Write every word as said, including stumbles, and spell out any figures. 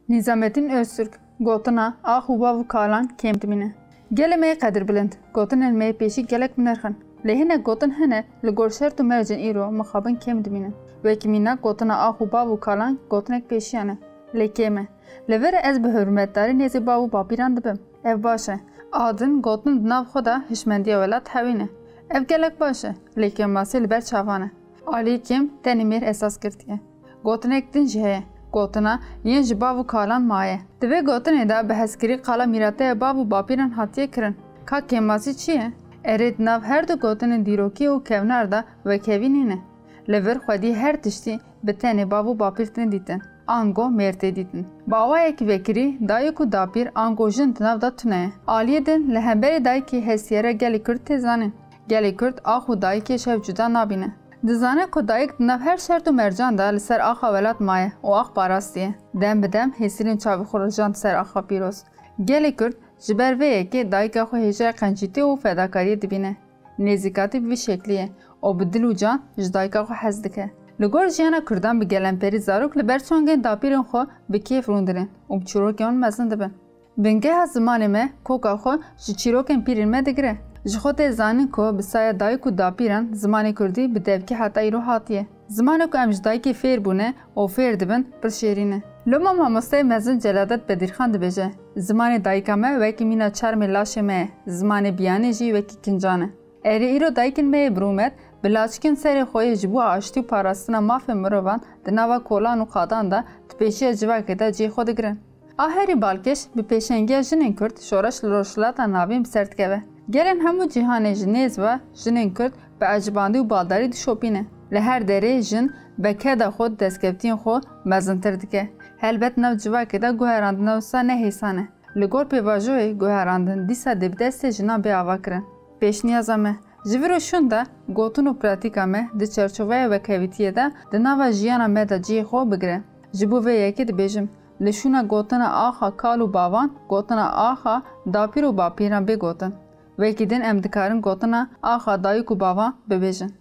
Nîzametîn Öztürk, gotina ax û bav û kalan kêm dimîne. Gelê me yê qedirbilind, gotinên me yê pêşî gelek bi nirx in. Lê hinek gotin hene li gor şert û mercên îro mixabin kêm dimînin. Wekî mînak gotina ax û bav û kalan gotinek pêşiyan e. Lê kêm e. Li vir ez bi hurmetdarî nêzî bav û bapîran dibim. Ev baş e. A din gotin di nav xwe de hişmendiya welat hewî ne. Ev gelek baş e. Lê kêmasî li ber çavan e. Aliyê kêm tenê mêr esas girtiye. Gotinek din jî heye. Gotina yên ji bav û kalan maye. Di vê gotinê de bi hezkirî qala mîrateya bav û bapîran hatiye kirin. Ka kêmasî çi ye? Erê, di nav her du gotinên dîrokî û kevnar de wekhevî nîne. Li vir xwedî her tiştî bi tenê bav û bapîr tên dîtin. Ango mêr tê dîtin. Bi awayekî vekirî dayik û dapîr ango jin di nav de tune ye. Aliyê din li hemberî dayikê hestiyere gelê Kurd tê zanîn. Gelê Kurd ax û dayikê şev cuda nabîne. Dizane ku dayik di nav her şert û mercan de li ser axa welat maye û ax parastiye. Dem bi dem hêsirên çavê xwe rijand ser axa pîroz. Gelê Kurd ji ber vê yekê dayika xwe hêjayê qencîtî û fedakariyê dibîne. Nêzîkatî bi vî şeklî ye û bi dil û can ji dayika xwe hez dike. Li gor jiyana Kurdan bi gelemperî zarok li ber çongên dapîrên xwe bi kêf rûndirin û bi çîrokên wan mezin dibin. Bingeha zimanê me koka xwe ji çîrokên pîrên me digire. Ji xwe tê zanîn ku bi saya dayik û dapîran zimanê kurdî bi devkî heta îro hatiye. Zimanê ku em ji dayikê fêr bûne û fêr dibin pir şêrîn e. Loma mamosteyê mezin Celadet Bedirxan dibêje, zimanê dayika me wekî mîna çermê laşê me ye, zimanê biyanê jî wekî kincan e. Erê, îro dayikên me yê birûmet bi laçikên serê xwe yê ji bo aştî û parastina mafê mirovan di nava kolan û qadan de di pêşiya civakê de cihê xwe digirin. A herî balkêş, bi pêşengiya jinên Kurd şoreş li Rojhilata Navîn bi ser dikeve. Gelên hemû cîhanê ji nêz ve jinên Kurd bi ecibandî û baldarî dişopîne. Li her derê jin bi keda xwe destkeftiyên xwe mezintir dike. Helbet nav civakê de guherandina wisa ne hêsan e. Li gor pêvajoyê guherandin dîsa dê bi destê jinan bê avakirin. Pêşniyaza me, ji vir û şûn de gotin û pratîka me di çarçoveya wekhevîtiyê de di nava jiyana me de cihê xwe bigire. Ji bo vê yekê dibêjim, li şûna gotina axa kal û bavan, gotina axa dapîr û bapîran bê gotin. Wekî din em dikarin gotina axa dayik û bavan bibêjin.